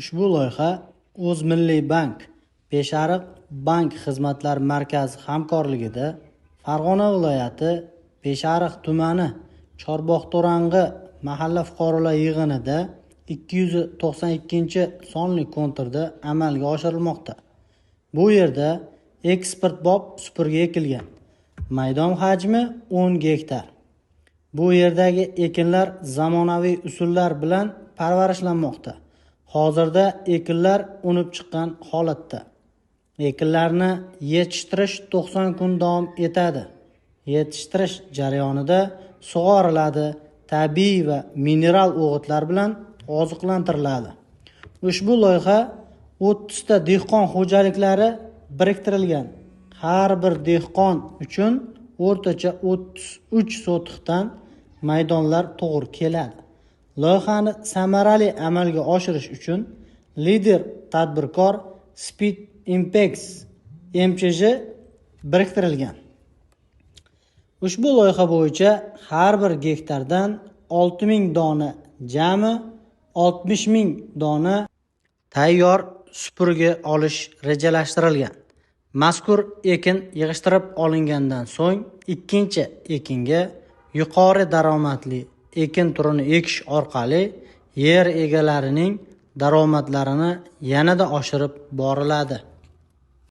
Ushbu loyiha O'zmilliybank Beshariq bank xizmatlar markazi hamkorligida Farg'ona viloyati Beshariq tumani Chorbog' to'rang'i mahalla fuqarolar yig'inida 292-sonli konturda amalga oshirilmoqda. Bu yerda eksportbop supurgi ekilgan. Maydon hajmi 10 gektar. Bu yerdagi ekinlar zamonaviy usullar bilan parvarishlanmoqda. Hozirda ekinlar unib chiqqan holatda. Ekinlarni yetishtirish 90 kun davom etadi. Yetishtirish jarayonida sug'oriladi, tabiiy va mineral o'g'itlar bilan oziqlantiriladi. Ushbu loyiha 30 ta dehqon xo'jaliklari biriktirilgan. Har bir dehqon uchun o'rtacha 33 sotixdan maydonlar to'g'ri keladi. Loyihani samarali amalga oshirish uchun lider tadbirkor Speed Impex MChJ biriktirilgan. Ushbu loyiha bo'yicha har bir gektardan 6000 dona, jami 60 ming dona tayyor supurgi olish rejalashtirilgan. Mazkur ekin yig'ishtirib olingandan so'ng ikkinchi ekinga yuqori daromadli ekin turini ekish orqali yer egalarining daromadlarini yanada oshirib boriladi.